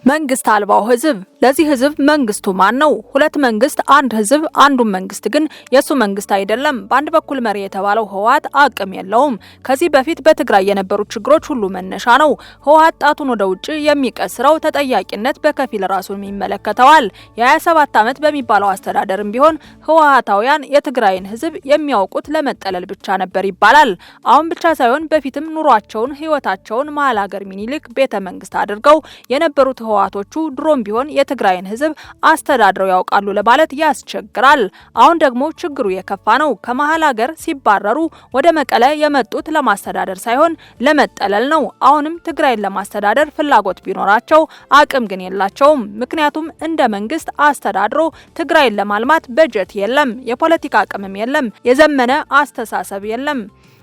መንግስት አልባው ህዝብ። ለዚህ ህዝብ መንግስቱ ማን ነው? ሁለት መንግስት፣ አንድ ህዝብ፣ አንዱን መንግስት ግን የሱ መንግስት አይደለም። በአንድ በኩል መሪ የተባለው ህወሓት አቅም የለውም። ከዚህ በፊት በትግራይ የነበሩ ችግሮች ሁሉ መነሻ ነው። ህወሓት ጣቱን ወደ ውጭ የሚቀስረው ተጠያቂነት በከፊል ራሱን ይመለከተዋል። የ27 ዓመት በሚባለው አስተዳደርም ቢሆን ህወሓታውያን የትግራይን ህዝብ የሚያውቁት ለመጠለል ብቻ ነበር ይባላል። አሁን ብቻ ሳይሆን በፊትም ኑሯቸውን፣ ህይወታቸውን መሀል ሀገር ሚኒሊክ ቤተ መንግስት አድርገው የነበሩት ህወሓቶቹ ድሮም ቢሆን የትግራይን ህዝብ አስተዳድረው ያውቃሉ ለማለት ያስቸግራል። አሁን ደግሞ ችግሩ የከፋ ነው። ከመሀል ሀገር ሲባረሩ ወደ መቀለ የመጡት ለማስተዳደር ሳይሆን ለመጠለል ነው። አሁንም ትግራይን ለማስተዳደር ፍላጎት ቢኖራቸው አቅም ግን የላቸውም። ምክንያቱም እንደ መንግስት አስተዳድሮ ትግራይን ለማልማት በጀት የለም፣ የፖለቲካ አቅምም የለም፣ የዘመነ አስተሳሰብ የለም።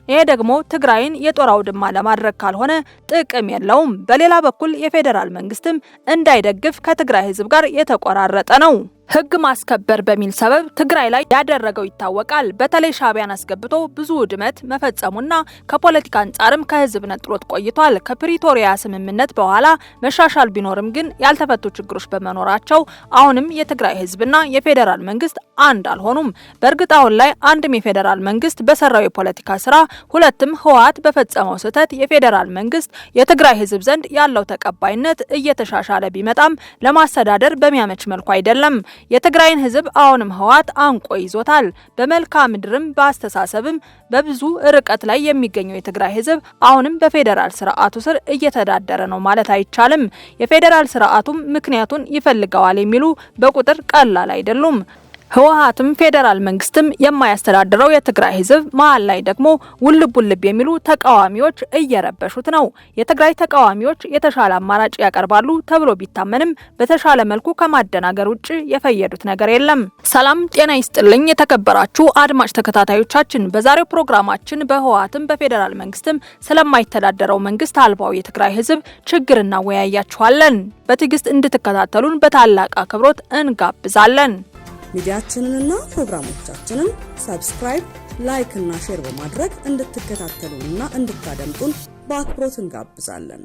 ይሄ ደግሞ ትግራይን የጦር አውድማ ለማድረግ ካልሆነ ጥቅም የለውም። በሌላ በኩል የፌዴራል መንግስትም እንዳይደግፍ ከትግራይ ህዝብ ጋር የተቆራረጠ ነው። ህግ ማስከበር በሚል ሰበብ ትግራይ ላይ ያደረገው ይታወቃል። በተለይ ሻዕቢያን አስገብቶ ብዙ ውድመት መፈጸሙና ከፖለቲካ አንጻርም ከህዝብ ነጥሎት ቆይቷል። ከፕሪቶሪያ ስምምነት በኋላ መሻሻል ቢኖርም ግን ያልተፈቱ ችግሮች በመኖራቸው አሁንም የትግራይ ህዝብና የፌዴራል መንግስት አንድ አልሆኑም። በእርግጥ አሁን ላይ አንድም የፌዴራል መንግስት በሰራው የፖለቲካ ስራ፣ ሁለትም ህወሓት በፈጸመው ስህተት የፌዴራል መንግስት የትግራይ ህዝብ ዘንድ ያለው ተቀባይነት እየተሻሻለ ቢመጣም ለማስተዳደር በሚያመች መልኩ አይደለም። የትግራይን ህዝብ አሁንም ህወሓት አንቆ ይዞታል። በመልክዓ ምድርም በአስተሳሰብም በብዙ ርቀት ላይ የሚገኘው የትግራይ ህዝብ አሁንም በፌዴራል ስርዓቱ ስር እየተዳደረ ነው ማለት አይቻልም። የፌዴራል ስርዓቱም ምክንያቱን ይፈልገዋል የሚሉ በቁጥር ቀላል አይደሉም። ህወሓትም ፌዴራል መንግስትም የማያስተዳድረው የትግራይ ህዝብ መሀል ላይ ደግሞ ውልብ ውልብ የሚሉ ተቃዋሚዎች እየረበሹት ነው። የትግራይ ተቃዋሚዎች የተሻለ አማራጭ ያቀርባሉ ተብሎ ቢታመንም በተሻለ መልኩ ከማደናገር ውጭ የፈየዱት ነገር የለም። ሰላም ጤና ይስጥልኝ የተከበራችሁ አድማጭ ተከታታዮቻችን፣ በዛሬው ፕሮግራማችን በህወሓትም በፌዴራል መንግስትም ስለማይተዳደረው መንግስት አልባው የትግራይ ህዝብ ችግር እናወያያችኋለን። በትዕግስት እንድትከታተሉን በታላቅ አክብሮት እንጋብዛለን። ሚዲያችንንና ፕሮግራሞቻችንን subscribe፣ like እና share በማድረግ እንድትከታተሉንና እንድታደምጡን በአክብሮት እንጋብዛለን።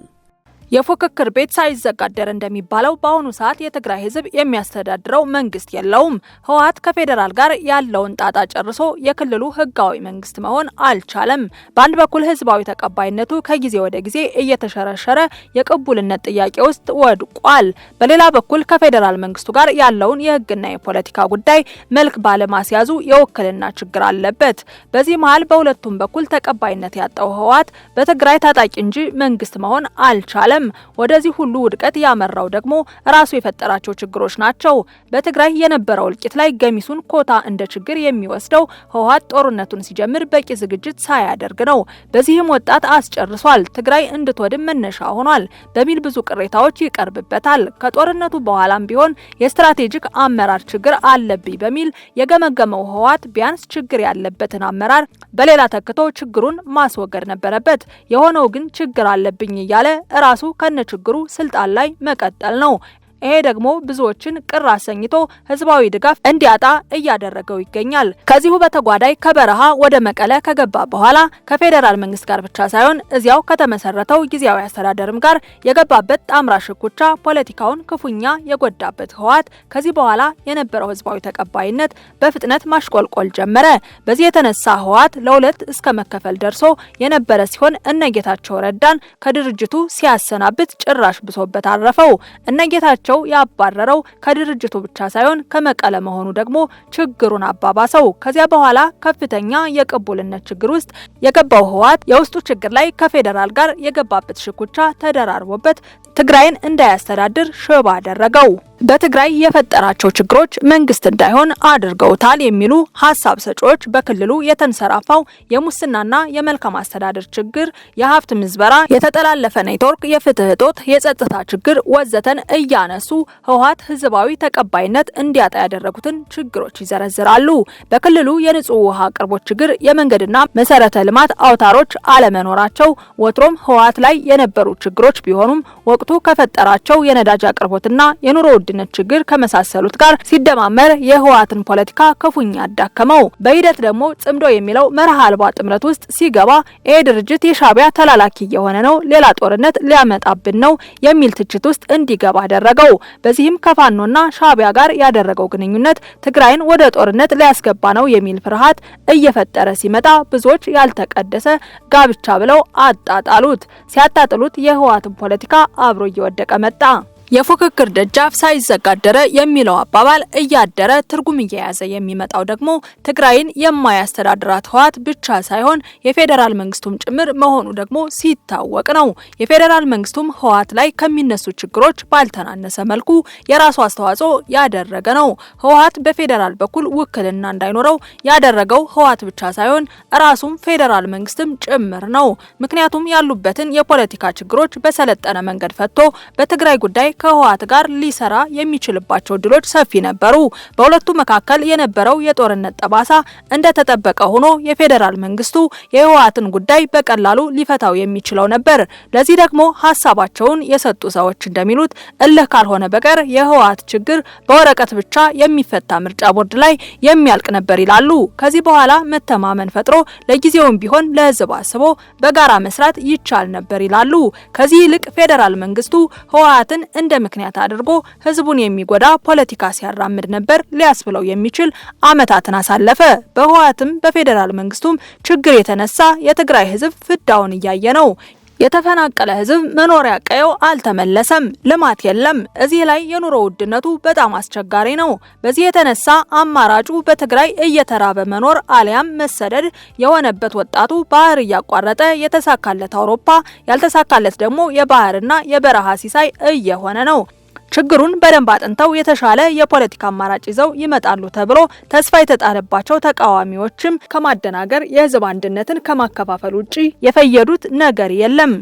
የፉክክር ቤት ሳይዘጋደር እንደሚባለው በአሁኑ ሰዓት የትግራይ ህዝብ የሚያስተዳድረው መንግስት የለውም። ህወሓት ከፌዴራል ጋር ያለውን ጣጣ ጨርሶ የክልሉ ህጋዊ መንግስት መሆን አልቻለም። በአንድ በኩል ህዝባዊ ተቀባይነቱ ከጊዜ ወደ ጊዜ እየተሸረሸረ የቅቡልነት ጥያቄ ውስጥ ወድቋል። በሌላ በኩል ከፌዴራል መንግስቱ ጋር ያለውን የህግና የፖለቲካ ጉዳይ መልክ ባለማስያዙ የውክልና ችግር አለበት። በዚህ መሀል በሁለቱም በኩል ተቀባይነት ያጣው ህወሓት በትግራይ ታጣቂ እንጂ መንግስት መሆን አልቻለም። ወደዚህ ሁሉ ውድቀት ያመራው ደግሞ ራሱ የፈጠራቸው ችግሮች ናቸው። በትግራይ የነበረው እልቂት ላይ ገሚሱን ኮታ እንደ ችግር የሚወስደው ህወሓት ጦርነቱን ሲጀምር በቂ ዝግጅት ሳያደርግ ነው። በዚህም ወጣት አስጨርሷል፣ ትግራይ እንድትወድም መነሻ ሆኗል በሚል ብዙ ቅሬታዎች ይቀርብበታል። ከጦርነቱ በኋላም ቢሆን የስትራቴጂክ አመራር ችግር አለብኝ በሚል የገመገመው ህወሓት ቢያንስ ችግር ያለበትን አመራር በሌላ ተክቶ ችግሩን ማስወገድ ነበረበት። የሆነው ግን ችግር አለብኝ እያለ ራሱ ከነ ችግሩ ስልጣን ላይ መቀጠል ነው። ይሄ ደግሞ ብዙዎችን ቅር አሰኝቶ ህዝባዊ ድጋፍ እንዲያጣ እያደረገው ይገኛል። ከዚሁ በተጓዳይ ከበረሃ ወደ መቀለ ከገባ በኋላ ከፌዴራል መንግስት ጋር ብቻ ሳይሆን እዚያው ከተመሰረተው ጊዜያዊ አስተዳደርም ጋር የገባበት ጣምራ ሽኩቻ ፖለቲካውን ክፉኛ የጎዳበት ህወሓት ከዚህ በኋላ የነበረው ህዝባዊ ተቀባይነት በፍጥነት ማሽቆልቆል ጀመረ። በዚህ የተነሳ ህወሓት ለሁለት እስከ መከፈል ደርሶ የነበረ ሲሆን እነ ጌታቸው ረዳን ከድርጅቱ ሲያሰናብት ጭራሽ ብሶበት አረፈው። እነ ጌታቸው ያባረረው ከድርጅቱ ብቻ ሳይሆን ከመቀለ መሆኑ ደግሞ ችግሩን አባባሰው። ከዚያ በኋላ ከፍተኛ የቅቡልነት ችግር ውስጥ የገባው ህወሓት የውስጡ ችግር ላይ ከፌዴራል ጋር የገባበት ሽኩቻ ተደራርቦበት ትግራይን እንዳያስተዳድር ሽባ አደረገው። በትግራይ የፈጠራቸው ችግሮች መንግስት እንዳይሆን አድርገውታል የሚሉ ሀሳብ ሰጪዎች በክልሉ የተንሰራፋው የሙስናና የመልካም አስተዳደር ችግር፣ የሀብት ምዝበራ፣ የተጠላለፈ ኔትወርክ፣ የፍትህ እጦት፣ የጸጥታ ችግር ወዘተን እያነሱ ህወሓት ህዝባዊ ተቀባይነት እንዲያጣ ያደረጉትን ችግሮች ይዘረዝራሉ። በክልሉ የንጹህ ውሃ አቅርቦት ችግር፣ የመንገድና መሰረተ ልማት አውታሮች አለመኖራቸው ወትሮም ህወሓት ላይ የነበሩ ችግሮች ቢሆኑም ወቅቱ ከፈጠራቸው የነዳጅ አቅርቦትና የኑሮ ውድነት ችግር ከመሳሰሉት ጋር ሲደማመር የህወሓትን ፖለቲካ ክፉኛ አዳከመው። በሂደት ደግሞ ጽምዶ የሚለው መርህ አልባ ጥምረት ውስጥ ሲገባ ይሄ ድርጅት የሻዕቢያ ተላላኪ የሆነ ነው፣ ሌላ ጦርነት ሊያመጣብን ነው የሚል ትችት ውስጥ እንዲገባ አደረገው። በዚህም ከፋኖና ሻዕቢያ ጋር ያደረገው ግንኙነት ትግራይን ወደ ጦርነት ሊያስገባ ነው የሚል ፍርሃት እየፈጠረ ሲመጣ ብዙዎች ያልተቀደሰ ጋብቻ ብለው አጣጣሉት። ሲያጣጥሉት የህወሓትን ፖለቲካ አብሮ እየወደቀ መጣ። የፉክክር ደጃፍ ሳይዘጋደረ የሚለው አባባል እያደረ ትርጉም እየያዘ የሚመጣው ደግሞ ትግራይን የማያስተዳድራት ህወሓት ብቻ ሳይሆን የፌዴራል መንግስቱም ጭምር መሆኑ ደግሞ ሲታወቅ ነው። የፌዴራል መንግስቱም ህወሓት ላይ ከሚነሱ ችግሮች ባልተናነሰ መልኩ የራሱ አስተዋጽኦ ያደረገ ነው። ህወሓት በፌዴራል በኩል ውክልና እንዳይኖረው ያደረገው ህወሓት ብቻ ሳይሆን ራሱም ፌዴራል መንግስትም ጭምር ነው። ምክንያቱም ያሉበትን የፖለቲካ ችግሮች በሰለጠነ መንገድ ፈቶ በትግራይ ጉዳይ ከህወሓት ጋር ሊሰራ የሚችልባቸው ድሎች ሰፊ ነበሩ። በሁለቱ መካከል የነበረው የጦርነት ጠባሳ እንደተጠበቀ ሆኖ የፌዴራል መንግስቱ የህወሓትን ጉዳይ በቀላሉ ሊፈታው የሚችለው ነበር። ለዚህ ደግሞ ሀሳባቸውን የሰጡ ሰዎች እንደሚሉት እልህ ካልሆነ በቀር የህወሓት ችግር በወረቀት ብቻ የሚፈታ ምርጫ ቦርድ ላይ የሚያልቅ ነበር ይላሉ። ከዚህ በኋላ መተማመን ፈጥሮ ለጊዜውም ቢሆን ለህዝብ አስቦ በጋራ መስራት ይቻል ነበር ይላሉ። ከዚህ ይልቅ ፌዴራል መንግስቱ ህወሓትን እንደ ምክንያት አድርጎ ህዝቡን የሚጎዳ ፖለቲካ ሲያራምድ ነበር ሊያስብለው የሚችል አመታትን አሳለፈ። በህወሓትም በፌዴራል መንግስቱም ችግር የተነሳ የትግራይ ህዝብ ፍዳውን እያየ ነው። የተፈናቀለ ህዝብ መኖሪያ ቀየው አልተመለሰም፣ ልማት የለም። እዚህ ላይ የኑሮ ውድነቱ በጣም አስቸጋሪ ነው። በዚህ የተነሳ አማራጩ በትግራይ እየተራበ መኖር አሊያም መሰደድ የሆነበት ወጣቱ ባህር እያቋረጠ የተሳካለት አውሮፓ፣ ያልተሳካለት ደግሞ የባህርና የበረሃ ሲሳይ እየሆነ ነው። ችግሩን በደንብ አጥንተው የተሻለ የፖለቲካ አማራጭ ይዘው ይመጣሉ ተብሎ ተስፋ የተጣለባቸው ተቃዋሚዎችም ከማደናገር የህዝብ አንድነትን ከማከፋፈል ውጪ የፈየዱት ነገር የለም።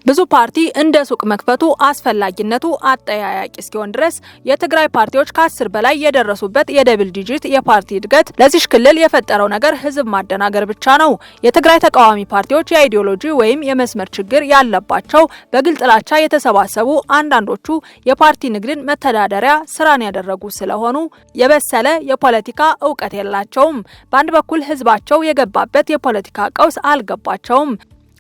ብዙ ፓርቲ እንደ ሱቅ መክፈቱ አስፈላጊነቱ አጠያያቂ እስኪሆን ድረስ የትግራይ ፓርቲዎች ከ10 በላይ የደረሱበት የ double digit የፓርቲ እድገት ለዚህ ክልል የፈጠረው ነገር ህዝብ ማደናገር ብቻ ነው። የትግራይ ተቃዋሚ ፓርቲዎች የአይዲዮሎጂ ወይም የመስመር ችግር ያለባቸው፣ በግል ጥላቻ የተሰባሰቡ፣ አንዳንዶቹ የፓርቲ ንግድን መተዳደሪያ ስራን ያደረጉ ስለሆኑ የበሰለ የፖለቲካ እውቀት የላቸውም። በአንድ በኩል ህዝባቸው የገባበት የፖለቲካ ቀውስ አልገባቸውም።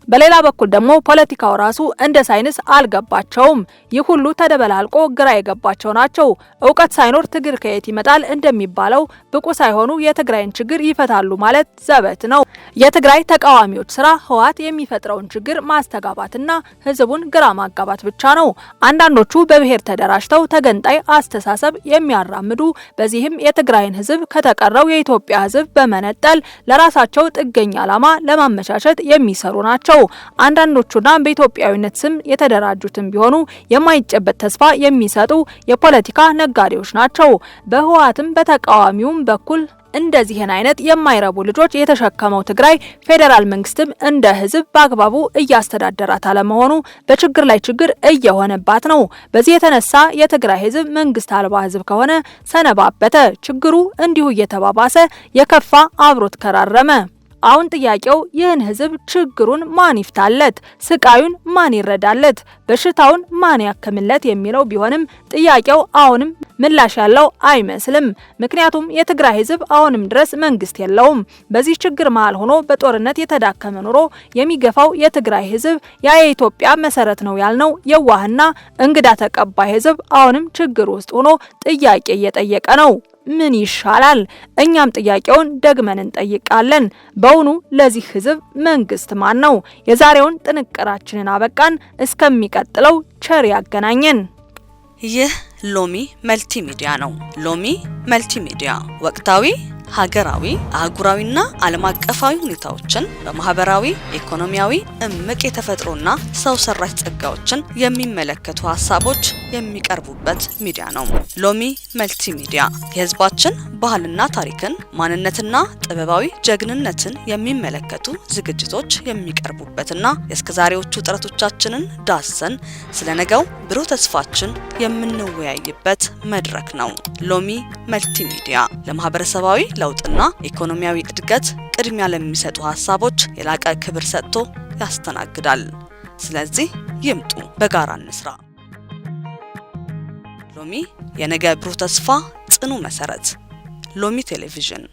በሌላ በኩል ደግሞ ፖለቲካው ራሱ እንደ ሳይንስ አልገባቸውም። ይህ ሁሉ ተደበላልቆ ግራ የገባቸው ናቸው። እውቀት ሳይኖር ትግል ከየት ይመጣል እንደሚባለው ብቁ ሳይሆኑ የትግራይን ችግር ይፈታሉ ማለት ዘበት ነው። የትግራይ ተቃዋሚዎች ስራ ህወሓት የሚፈጥረውን ችግር ማስተጋባትና ህዝቡን ግራ ማጋባት ብቻ ነው። አንዳንዶቹ በብሔር ተደራጅተው ተገንጣይ አስተሳሰብ የሚያራምዱ፣ በዚህም የትግራይን ህዝብ ከተቀረው የኢትዮጵያ ህዝብ በመነጠል ለራሳቸው ጥገኛ ዓላማ ለማመቻቸት የሚሰሩ ናቸው። አንዳንዶቹና በኢትዮጵያዊነት ስም የተደራጁትም ቢሆኑ የማይጨበጥ ተስፋ የሚሰጡ የፖለቲካ ነጋዴዎች ናቸው። በህወሓትም በተቃዋሚውም በኩል እንደዚህን አይነት የማይረቡ ልጆች የተሸከመው ትግራይ ፌዴራል መንግስትም እንደ ህዝብ በአግባቡ እያስተዳደራት አለመሆኑ በችግር ላይ ችግር እየሆነባት ነው። በዚህ የተነሳ የትግራይ ህዝብ መንግስት አልባ ህዝብ ከሆነ ሰነባበተ። ችግሩ እንዲሁ እየተባባሰ የከፋ አብሮት ከራረመ። አሁን ጥያቄው ይህን ህዝብ ችግሩን ማን ይፍታለት፣ ስቃዩን ማን ይረዳለት፣ በሽታውን ማን ያክምለት የሚለው ቢሆንም ጥያቄው አሁንም ምላሽ ያለው አይመስልም። ምክንያቱም የትግራይ ህዝብ አሁንም ድረስ መንግስት የለውም። በዚህ ችግር መሃል ሆኖ በጦርነት የተዳከመ ኑሮ የሚገፋው የትግራይ ህዝብ ያ የኢትዮጵያ መሰረት ነው ያልነው የዋህና እንግዳ ተቀባይ ህዝብ አሁንም ችግር ውስጥ ሆኖ ጥያቄ እየጠየቀ ነው። ምን ይሻላል? እኛም ጥያቄውን ደግመን እንጠይቃለን። በውኑ ለዚህ ህዝብ መንግስት ማን ነው? የዛሬውን ጥንቅራችንን አበቃን። እስከሚቀጥለው ቸር ያገናኘን። ይህ ሎሚ መልቲ ሚዲያ ነው። ሎሚ መልቲ ሚዲያ ወቅታዊ፣ ሀገራዊ፣ አህጉራዊና ዓለም አቀፋዊ ሁኔታዎችን በማህበራዊ፣ ኢኮኖሚያዊ፣ እምቅ የተፈጥሮና ሰው ሰራሽ ጸጋዎችን የሚመለከቱ ሀሳቦች የሚቀርቡበት ሚዲያ ነው። ሎሚ መልቲ ሚዲያ የህዝባችን ባህልና ታሪክን፣ ማንነትና ጥበባዊ ጀግንነትን የሚመለከቱ ዝግጅቶች የሚቀርቡበትና የእስከዛሬዎቹ ጥረቶቻችንን ዳሰን ስለ ነገው ብሩህ ተስፋችን የምንወያይበት መድረክ ነው። ሎሚ መልቲ ሚዲያ ለማህበረሰባዊ ለውጥና ኢኮኖሚያዊ እድገት ቅድሚያ ለሚሰጡ ሀሳቦች የላቀ ክብር ሰጥቶ ያስተናግዳል። ስለዚህ ይምጡ፣ በጋራ እንስራ። ሎሚ የነገ ብሩህ ተስፋ ጽኑ መሰረት። ሎሚ ቴሌቪዥን።